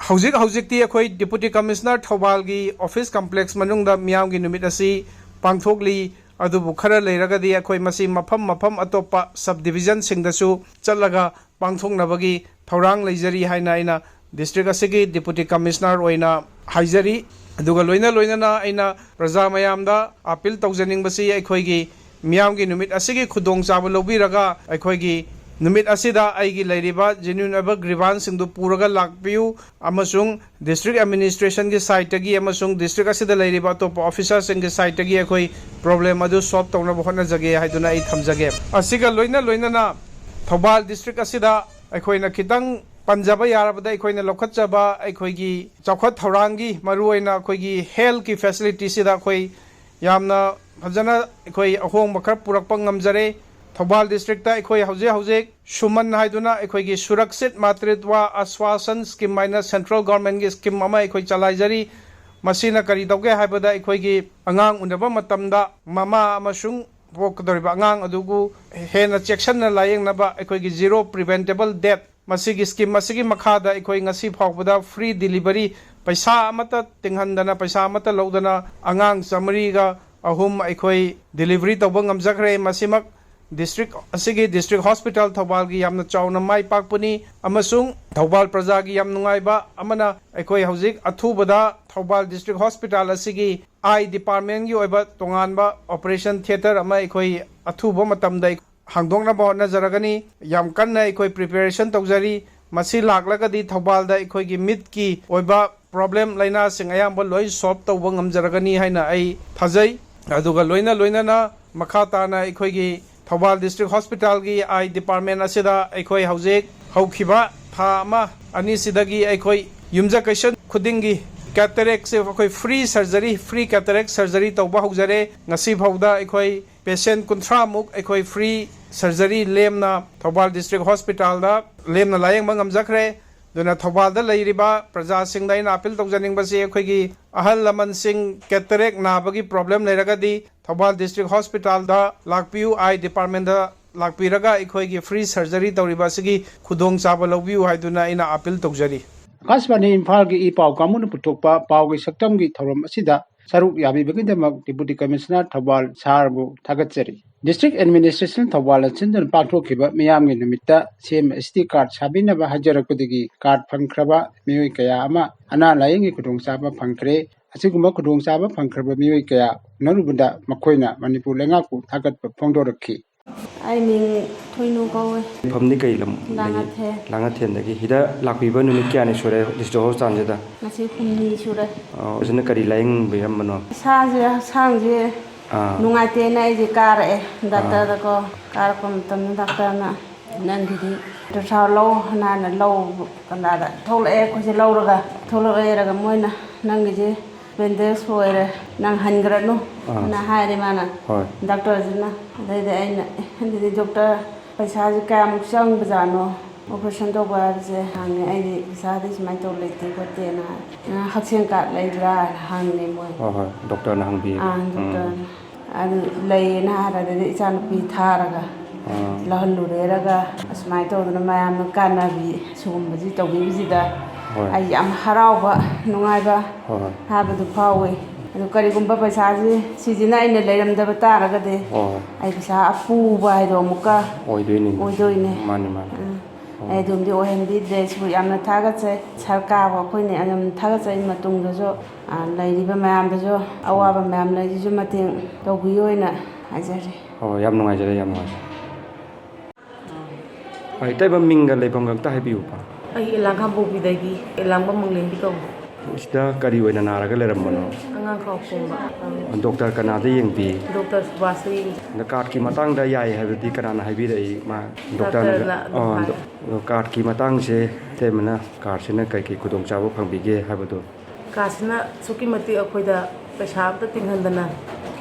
ꯍꯧꯖꯤꯛ ꯍꯧꯖꯤꯛꯇꯤ ꯑꯩꯈꯣꯏ Deputy Commissioner ꯊꯧꯕꯥꯜꯒꯤ office complex ꯃꯅꯨꯡꯗ ꯃꯤꯌꯥꯝꯒꯤ ꯅꯨꯃꯤꯠ ꯑꯁꯤ ꯄꯥꯡꯊꯣꯛꯂꯤ꯫ ꯑꯗꯨꯕꯨ ꯈꯔ ꯂꯩꯔꯒꯗꯤ ꯑꯩꯈꯣꯏ ꯃꯁꯤ ꯃꯐꯝ ꯃꯐꯝ ꯑꯇꯣꯞꯄ sub divisionꯁꯤꯡꯗꯁꯨ ꯆꯠꯂꯒ ꯄꯥꯡꯊꯣꯛꯅꯕꯒꯤ ꯊꯧꯔꯥꯡ ꯂꯩꯖꯔꯤ ꯍꯥꯏꯅ ꯑꯩꯅ district ꯑꯁꯤꯒꯤ Deputy Commissioner ꯑꯣꯏꯅ ꯍꯥꯏꯖꯔꯤ꯫ ꯑꯗꯨꯒ ꯂꯣꯏꯅ ꯂꯣꯏꯅꯅ ꯑꯩꯅ ꯄ꯭ꯔꯖꯥ ꯃꯌꯥꯝꯗ appeal ꯇꯧꯖꯅꯤꯡꯕꯁꯤ, ꯑꯩꯈꯣꯏꯒꯤ ꯃꯤꯌꯥꯝꯒꯤ ꯅꯨꯃꯤꯠ ꯑꯁꯤꯒꯤ ꯈꯨꯗꯣꯡꯆꯥꯕ ꯂꯧꯕꯤꯔꯒ ꯑꯩꯈꯣꯏꯒꯤ ꯅꯨꯃꯤꯠ ꯑꯁꯤꯗ ꯑꯩꯒꯤ ꯂꯩꯔꯤꯕ genuine ꯑꯣꯏꯕ grievanceꯁꯤꯡꯗꯨ ꯄꯨꯔꯒ ꯂꯥꯛꯄꯤꯌꯨ, ꯑꯃꯁꯨꯡ district administrationꯒꯤ sideꯇꯒꯤ ꯑꯃꯁꯨꯡ district ꯑꯁꯤꯗ ꯂꯩꯔꯤꯕ ꯑꯇꯣꯞꯄ officerꯁꯤꯡꯒꯤ sideꯇꯒꯤ ꯑꯩꯈꯣꯏ problem ꯑꯗꯨ solve ꯇꯧꯅꯕ ꯍꯣꯠꯅꯖꯒꯦ ꯍꯥꯏꯗꯨꯅ ꯑꯩ ꯊꯝꯖꯒꯦ꯫ ꯑꯁꯤꯒ ꯂꯣꯏꯅ ꯂꯣꯏꯅꯅ ꯊꯧꯕꯥꯜ district ꯑꯁꯤꯗ ꯑꯩꯈꯣꯏꯅ ꯈꯤꯇꯪ ꯄꯟꯖꯕ ꯌꯥꯔꯕꯗ, ꯑꯩꯈꯣꯏꯅ ꯂꯧꯈꯠꯆꯕ ꯑꯩꯈꯣꯏꯒꯤ ꯆꯥꯎꯈꯠ ꯊꯧꯔꯥꯡꯒꯤ, ꯃꯔꯨꯑꯣꯏꯅ ꯑꯩꯈꯣꯏꯒꯤ healthꯀꯤ facilityꯁꯤꯗ ꯑꯩꯈꯣꯏ ꯌꯥꯝꯅ ꯐꯖꯅ ꯑꯩꯈꯣꯏ ꯑꯍꯣꯡꯕ ꯈꯔ ꯄꯨꯔꯛꯄ ꯉꯝꯖꯔꯦ꯫ ꯊꯧꯕꯥꯜ districtꯇ ꯑꯩꯈꯣꯏ ꯍꯧꯖꯤꯛ ꯍꯧꯖꯤꯛ ꯁꯨꯃꯟ ꯍꯥꯏꯗꯨꯅ ꯑꯩꯈꯣꯏꯒꯤ Surakshit Matritva Ashvasan scheme ꯍꯥꯏꯅ central governmentꯀꯤ scheme ꯑꯃ ꯑꯩꯈꯣꯏ ꯆꯂꯥꯏꯖꯔꯤ꯫ ꯃꯁꯤꯅ ꯀꯔꯤ ꯇꯧꯒꯦ ꯍꯥꯏꯕꯗ, ꯑꯩꯈꯣꯏꯒꯤ ꯑꯉꯥꯡ ꯎꯅꯕ ꯃꯇꯝꯗ ꯃꯃꯥ ꯑꯃꯁꯨꯡ ꯄꯣꯛꯀꯗꯧꯔꯤꯕ ꯑꯉꯥꯡ ꯑꯗꯨꯕꯨ ꯍꯦꯟꯅ ꯆꯦꯛꯁꯤꯟꯅ ꯂꯥꯌꯦꯡꯅꯕ ꯑꯩꯈꯣꯏꯒꯤ zero preventable death, ꯃꯁꯤꯒꯤ scheme ꯑꯁꯤꯒꯤ ꯃꯈꯥꯗ ꯑꯩꯈꯣꯏ ꯉꯁꯤ ꯐꯥꯎꯕꯗ free delivery, ꯄꯩꯁꯥ ꯑꯃꯠꯇ ꯇꯤꯡꯍꯟꯗꯅ, ꯄꯩꯁꯥ ꯑꯃꯠꯇ ꯂꯧꯗꯅ ꯑꯉꯥꯡ ꯆꯥꯃꯔꯤꯒ ꯑꯍꯨꯝ ꯑꯩꯈꯣꯏ delivery ꯇꯧꯕ ꯉꯝꯖꯈ꯭ꯔꯦ꯫ ꯃꯁꯤꯃꯛ district ꯑꯁꯤꯒꯤ district hospital ꯊꯧꯕꯥꯜꯒꯤ ꯌꯥꯝꯅ ꯆꯥꯎꯅ ꯃꯥꯏ ꯄꯥꯛꯄꯅꯤ, ꯑꯃꯁꯨꯡ ꯊꯧꯕꯥꯜ ꯄ꯭ꯔꯖꯥꯒꯤ ꯌꯥꯝ ꯅꯨꯡꯉꯥꯏꯕ ꯑꯃꯅ, ꯑꯩꯈꯣꯏ ꯍꯧꯖꯤꯛ ꯑꯊꯨꯕꯗ ꯊꯧꯕꯥꯜ district hospital ꯑꯁꯤꯒꯤ eye departmentꯀꯤ ꯑꯣꯏꯕ ꯇꯣꯉꯥꯟꯕ operation theatre ꯑꯃ ꯑꯩꯈꯣꯏ ꯑꯊꯨꯕ ꯃꯇꯝꯗ ꯍꯥꯡꯗꯣꯛꯅꯕ ꯍꯣꯠꯅꯖꯔꯒꯅꯤ꯫ ꯌꯥꯝ ꯀꯟꯅ ꯑꯩꯈꯣꯏ preparation ꯇꯧꯖꯔꯤ꯫ ꯃꯁꯤ ꯂꯥꯛꯂꯒꯗꯤ ꯊꯧꯕꯥꯜꯗ ꯑꯩꯈꯣꯏꯒꯤ ꯃꯤꯠꯀꯤ ꯑꯣꯏꯕ problem, ꯂꯥꯏꯅꯥꯁꯤꯡ ꯑꯌꯥꯝꯕ ꯂꯣꯏ solve ꯇꯧꯕ ꯉꯝꯖꯔꯒꯅꯤ ꯍꯥꯏꯅ ꯑꯩ ꯊꯥꯖꯩ꯫ ꯑꯗꯨꯒ ꯂꯣꯏꯅ ꯂꯣꯏꯅꯅ ꯃꯈꯥ ꯇꯥꯅ ꯑꯩꯈꯣꯏꯒꯤ ꯊꯧꯕꯥꯜ district hospitalꯒꯤ eye department ꯑꯁꯤꯗ ꯑꯩꯈꯣꯏ ꯍꯧꯖꯤꯛ ꯍꯧꯈꯤꯕ ꯊꯥ ꯑꯃ ꯑꯅꯤꯁꯤꯗꯒꯤ ꯑꯩꯈꯣꯏ ꯌꯨꯝꯖꯀꯩꯁ ꯈꯨꯗꯤꯡꯒꯤ cataractꯁꯦ ꯑꯩꯈꯣꯏ free surgery, free cataract surgery ꯇꯧꯕ ꯍꯧꯖꯔꯦ꯫ ꯉꯁꯤ ꯐꯥꯎꯗ ꯑꯩꯈꯣꯏ patient ꯀꯨꯟꯊ꯭ꯔꯥꯃꯨꯛ ꯑꯩꯈꯣꯏ free surgery ꯂꯦꯝꯅ ꯊꯧꯕꯥꯜ district hospitalꯗ ꯂꯦꯝꯅ ꯂꯥꯌꯦꯡꯕ ꯉꯝꯖꯈ꯭ꯔꯦ꯫ ꯑꯗꯨꯅ ꯊꯧꯕꯥꯜꯗ ꯂꯩꯔꯤꯕ ꯄ꯭ꯔꯖꯥꯁꯤꯡꯗ ꯑꯩꯅ appeal ꯇꯧꯖꯅꯤꯡꯕꯁꯤ, ꯑꯩꯈꯣꯏꯒꯤ ꯑꯍꯜ ꯂꯃꯟꯁꯤꯡ cataract ꯅꯥꯕꯒꯤ problem ꯂꯩꯔꯒꯗꯤ ꯊꯧꯕꯥꯜ district hospitalꯗ ꯂꯥꯛꯄꯤꯌꯨ, eye departmentꯇ ꯂꯥꯛꯄꯤꯔꯒ ꯑꯩꯈꯣꯏꯒꯤ free surgery ꯇꯧꯔꯤꯕ ꯑꯁꯤꯒꯤ ꯈꯨꯗꯣꯡꯆꯥꯕ ꯂꯧꯕꯤꯌꯨ ꯍꯥꯏꯗꯨꯅ ꯑꯩꯅ appeal ꯇꯧꯖꯔꯤ꯫ ꯑꯀꯥꯁꯕꯥꯅꯤ ꯏꯝꯐꯥꯜꯒꯤ ꯏ ꯄꯥꯎ ꯀꯥꯡꯕꯨꯅ ꯄꯨꯊꯣꯛꯄ ꯄꯥꯎꯒꯤ ꯁꯛꯇꯝꯒꯤ ꯊꯧꯔꯝ ꯑꯁꯤꯗ ꯁꯔꯨꯛ ꯌꯥꯕꯤꯕꯒꯤꯗꯃꯛ Deputy Commissioner ꯊꯧꯕꯥꯜ ꯁꯥꯔꯕꯨ ꯊꯥꯒꯠꯆꯔꯤ꯫ District Administration ꯊꯧꯕꯥꯜꯅ ꯁꯤꯟꯗꯨꯅ ꯄꯥꯡꯊꯣꯛꯈꯤꯕ ꯃꯤꯌꯥꯝꯒꯤ ꯅꯨꯃꯤꯠꯇ ꯁꯤ M S T card ꯁꯥꯕꯤꯅꯕ ꯍꯥꯏꯖꯔꯛꯄꯗꯒꯤ card ꯐꯪꯈ꯭ꯔꯕ ꯃꯤꯑꯣꯏ ꯀꯌꯥ ꯑꯃ ꯑꯅꯥ ꯂꯥꯌꯦꯡꯒꯤ ꯈꯨꯗꯣꯡꯆꯥꯕ ꯐꯪꯈ꯭ꯔꯦ꯫ ꯑꯁꯤꯒꯨꯝꯕ ꯈꯨꯗꯣꯡꯆꯥꯕ ꯐꯪꯈ꯭ꯔꯕ ꯃꯤꯑꯣꯏ ꯀꯌꯥ ꯎꯅꯔꯨꯕꯗ ꯃꯈꯣꯏꯅ ꯃꯅꯤꯄꯨꯔ ꯂꯩꯉꯥꯛꯄꯨ ꯊꯥꯒꯠꯄ ꯐꯣꯡꯗꯣꯔꯛꯈꯤ꯫ ꯑꯩ ꯃꯤꯡ ꯊꯣꯏꯅꯨ ꯀꯧꯋꯦ꯫ ꯃꯐꯝꯗꯤ ꯀꯩ ꯂꯝ? ꯂꯥꯡꯉꯊꯦꯜ꯫ ꯂꯥꯡꯉꯊꯦꯜꯗꯒꯤ꯫ ꯁꯤꯗ ꯂꯥꯛꯄꯤꯕ ꯅꯨꯃꯤꯠ ꯀꯌꯥꯅꯤ ꯁꯨꯔꯦ district hospitalꯁꯤꯗ? ꯉꯁꯤ ꯍꯨꯝꯅꯤ ꯁꯨꯔꯦ꯫ ꯑꯣ, ꯁꯤꯅ ꯀꯔꯤ ꯂꯥꯌꯦꯡꯕꯤꯔꯝꯕꯅꯣ? ꯏꯁꯥꯁꯦ, ꯍꯛꯆꯥꯡꯁꯦ ꯑꯥ꯫ ꯅꯨꯡꯉꯥꯏꯇꯦꯅ ꯑꯩꯁꯦ ꯀꯥꯔꯛꯑꯦ ꯑꯥ꯫ Doctorꯗꯀꯣ꯫ ꯀꯥꯔꯛꯄ ꯃꯇꯝꯗ doctorꯅ, "ꯅꯪꯒꯤꯗꯤ ultrasound ꯂꯧ, ꯍꯥꯟꯅ ꯂꯧ ꯀꯅꯥꯗ ꯊꯣꯛꯂꯛꯑꯦ, ꯑꯩꯈꯣꯏꯁꯦ ꯂꯧꯔꯒ ꯊꯣꯛꯂꯛꯑꯦꯔꯒ ꯃꯣꯏꯅ, 'ꯅꯪꯒꯤꯁꯦ appendix ꯑꯣꯏꯔꯦ, ꯅꯪ ꯍꯟꯈ꯭ꯔꯅꯨ,' ꯑꯥ꯫ ꯍꯥꯏꯅ ꯍꯥꯏꯔꯦ ꯃꯥꯅ꯫ ꯍꯣꯏ꯫ Doctorꯁꯤꯅ꯫ ꯑꯗꯩꯗꯤ ꯑꯩꯅ, "ꯑꯦ, ꯑꯗꯨꯗꯤ doctor, ꯄꯩꯁꯥꯁꯦ ꯀꯌꯥꯃꯨꯛ ꯆꯪꯕꯖꯥꯠꯅꯣ operation ꯇꯧꯕ ꯍꯥꯏꯕꯁꯦ?" ꯍꯪꯉꯦ꯫ "ꯑꯩꯗꯤ ꯄꯩꯁꯥꯗꯤ ꯁꯨꯃꯥꯏꯅ ꯇꯧ ꯂꯩꯇꯦ ꯈꯣꯠꯇꯦꯅ ꯍꯥꯏ꯫ "ꯅꯪ ꯍꯛꯁꯦꯜ card ꯂꯩꯕ꯭ꯔꯥ?" ꯍꯥꯏꯅ ꯍꯪꯉꯦ ꯃꯣꯏ꯫ ꯍꯣꯏ, ꯍꯣꯏ, doctorꯅ ꯍꯪꯕꯤꯌꯦꯕ꯫ ꯑꯥ, ꯎꯝ꯫ Doctorꯅ꯫ ꯑꯗꯨ ꯂꯩꯌꯦꯅ ꯍꯥꯏꯔ, ꯑꯗꯩꯗꯤ ꯏꯆꯥꯅꯨꯄꯤ ꯊꯥꯔꯒ ꯑꯥ꯫ ꯂꯧꯍꯜꯂꯨꯔꯦꯔꯒ ꯑꯁꯨꯃꯥꯏꯅ ꯇꯧꯗꯅ ꯃꯌꯥꯝꯅ ꯀꯥꯟꯅꯕꯤ ꯁꯤꯒꯨꯝꯕꯁꯤ ꯇꯧꯕꯤꯕꯁꯤꯗ ꯍꯣꯏ꯫ ꯑꯩ ꯌꯥꯝ ꯍꯔꯥꯎꯕ, ꯅꯨꯡꯉꯥꯏꯕ ꯍꯣꯏ, ꯍꯣꯏ꯫ ꯍꯥꯏꯕꯗꯨ ꯐꯥꯎꯋꯤ꯫ ꯑꯗꯨ ꯀꯔꯤꯒꯨꯝꯕ ꯄꯩꯁꯥꯁꯤ ꯁꯤꯁꯤꯅ ꯑꯩꯅ ꯂꯩꯔꯝꯗꯕ ꯇꯥꯔꯒꯗꯤ ꯍꯣꯏ, ꯍꯣꯏ꯫ ꯑꯩ ꯄꯩꯁꯥ ꯑꯄꯨꯕ ꯍꯥꯏꯗꯣ ꯑꯃꯨꯛꯀ ꯑꯣꯏꯗꯣꯏꯅꯤ꯫ ꯑꯣꯏꯗꯣꯏꯅꯦ꯫ ꯃꯥꯅꯤ, ꯃꯥꯅꯤ꯫ ꯎꯝ꯫ ꯑꯣ꯫ ꯑꯩ ꯑꯗꯨꯝꯗꯤ ꯑꯣꯏꯍꯟꯕꯤꯗ꯭ꯔꯦ꯫ ꯁꯤꯕꯨ ꯌꯥꯝꯅ ꯊꯥꯒꯠꯆꯩ꯫ ꯁꯔꯀꯥꯔꯕꯨ ꯑꯩꯈꯣꯏꯅ ꯌꯥꯝꯅ ꯊꯥꯒꯠꯆꯩ꯫ ꯃꯇꯨꯡꯗꯁꯨ, ꯑ, ꯂꯩꯔꯤꯕ ꯃꯌꯥꯝꯗꯁꯨ, ꯑꯋꯥꯕ ꯃꯌꯥꯝ ꯂꯩꯔꯤꯁꯨ ꯃꯇꯦꯡ ꯇꯧꯕꯤꯌꯨ ꯍꯥꯏꯅ ꯍꯥꯏꯖꯔꯤ꯫ ꯍꯣꯏ, ꯌꯥꯝ ꯅꯨꯡꯉꯥꯏꯖꯔꯦ, ꯌꯥꯝ ꯅꯨꯡꯉꯥꯏꯖꯔꯦ꯫ ꯍꯣꯏ, ꯏꯇꯩꯃ, ꯃꯤꯡꯒ ꯂꯩꯐꯝꯒ ꯑꯝꯇ ꯍꯥꯏꯕꯤꯌꯨꯕ꯫ ꯑꯩ ꯏꯂꯥꯡ ꯈꯥꯡꯄꯣꯛꯄꯤꯗꯒꯤ ꯏꯂꯥꯡꯕꯝ ꯃꯪꯂꯦꯝꯕꯤ ꯀꯧꯏ꯫ ꯁꯤꯗ ꯀꯔꯤ ꯑꯣꯏꯅ ꯅꯥꯔꯒ ꯂꯩꯔꯝꯕꯅꯣ? ꯑꯉꯥꯡ ꯈꯥꯎ ꯄꯣꯝꯕ꯫ ꯗꯣꯛꯇꯔ ꯀꯅꯥꯗ ꯌꯦꯡꯕꯤ? ꯗꯣꯛꯇꯔ ꯁꯨꯕꯥꯁꯇ ꯌꯦꯡꯉꯤ꯫ ꯑꯗ cardꯀꯤ ꯃꯇꯥꯡꯗ ꯌꯥꯏ ꯍꯥꯏꯕꯗꯤ ꯀꯅꯥꯅ ꯍꯥꯏꯕꯤꯔꯛꯏ? ꯃꯥ ꯗꯣꯛꯇꯔꯅ? ꯗꯣꯛꯇꯔꯅ ꯑꯗꯨꯝ ꯑꯣ, ꯍꯥꯏ꯫ ꯗꯣ-, ꯑꯗꯣ cardꯀꯤ ꯃꯇꯥꯡꯁꯦ ꯏꯇꯩꯃꯅ cardꯁꯤꯅ ꯀꯩꯀꯩ ꯈꯨꯗꯣꯡꯆꯥꯕ ꯐꯪꯕꯤꯒꯦ ꯍꯥꯏꯕꯗꯣ꯫ Cardꯁꯤꯅ ꯑꯁꯨꯛꯀꯤ ꯃꯇꯤꯛ ꯑꯩꯈꯣꯏꯗ ꯄꯩꯁꯥ ꯑꯝꯇ ꯇꯤꯡꯍꯟꯗꯅ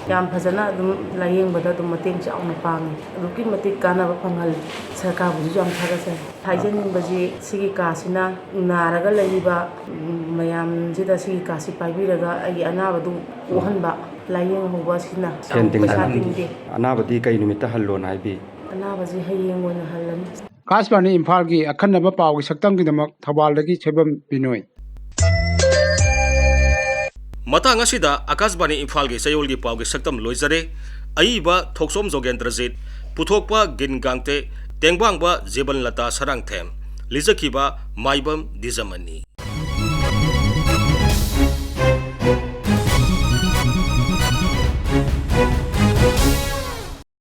ꯌꯥꯝ ꯐꯖꯅ ꯑꯗꯨꯝ ꯂꯥꯌꯦꯡꯕꯗ ꯑꯗꯨꯝ ꯃꯇꯦꯡ ꯆꯥꯎꯅ ꯄꯥꯡꯉꯤ꯫ ꯑꯗꯨꯛꯀꯤ ꯃꯇꯤꯛ ꯀꯥꯟꯅꯕ ꯐꯪꯍꯜꯂꯤ꯫ ꯁꯔꯀꯥꯔꯕꯨꯁꯨ ꯌꯥꯝ ꯊꯥꯒꯠꯆꯔꯤ꯫ ꯍꯥꯏꯖꯅꯤꯡꯕꯁꯤ ꯁꯤꯒꯤ cardꯁꯤꯅ ꯅꯥꯔꯒ ꯂꯩꯔꯤꯕ, ꯎꯝ, ꯃꯌꯥꯝꯁꯤꯗ ꯁꯤꯒꯤ cardꯁꯤ ꯄꯥꯏꯕꯤꯔꯒ ꯑꯩꯒꯤ ꯑꯅꯥꯕꯗꯨ ꯀꯣꯛꯍꯟꯕ, ꯂꯥꯌꯦꯡꯍꯧꯕ ꯑꯁꯤꯅ ꯁꯦꯟ ꯇꯤꯡꯗꯅ꯫ ꯄꯩꯁꯥ ꯇꯤꯡꯗꯦ꯫ ꯑꯅꯥꯕꯗꯤ ꯀꯩ ꯅꯨꯃꯤꯠꯇ ꯍꯜꯂꯣꯅ ꯍꯥꯏꯕꯤ? ꯑꯅꯥꯕꯁꯤ ꯍꯌꯦꯡ ꯑꯣꯏꯅ ꯍꯜꯂꯅꯤ꯫ ꯑꯀꯥꯁꯕꯥꯅꯤ ꯏꯝꯐꯥꯜꯒꯤ ꯑꯈꯟꯅꯕ ꯄꯥꯎꯒꯤ ꯁꯛꯇꯝꯒꯤꯗꯃꯛ ꯊꯧꯕꯥꯜꯗꯒꯤ ꯁꯣꯏꯕꯝ ꯕꯤꯅꯣꯏ꯫ ꯃꯇꯥꯡ ꯑꯁꯤꯗ ꯑꯀꯥꯁꯕꯥꯅꯤ ꯏꯝꯐꯥꯜꯒꯤ ꯆꯌꯣꯜꯒꯤ ꯄꯥꯎꯒꯤ ꯁꯛꯇꯝ ꯂꯣꯏꯖꯔꯦ꯫ ꯑꯏꯕ ꯊꯣꯛꯆꯣꯝ ꯖꯣꯒꯦꯟꯗ꯭ꯔꯖꯤꯠ, ꯄꯨꯊꯣꯛꯄ ꯒꯤꯟ ꯒꯥꯡꯇꯦ, ꯇꯦꯡꯕꯥꯡꯕ ꯖꯤꯕꯟꯂꯇꯥ ꯁꯔꯥꯡꯊꯦꯝ, ꯂꯤꯖꯈꯤꯕ ꯃꯥꯏꯕꯝ ꯗꯤꯖꯃꯅꯤ꯫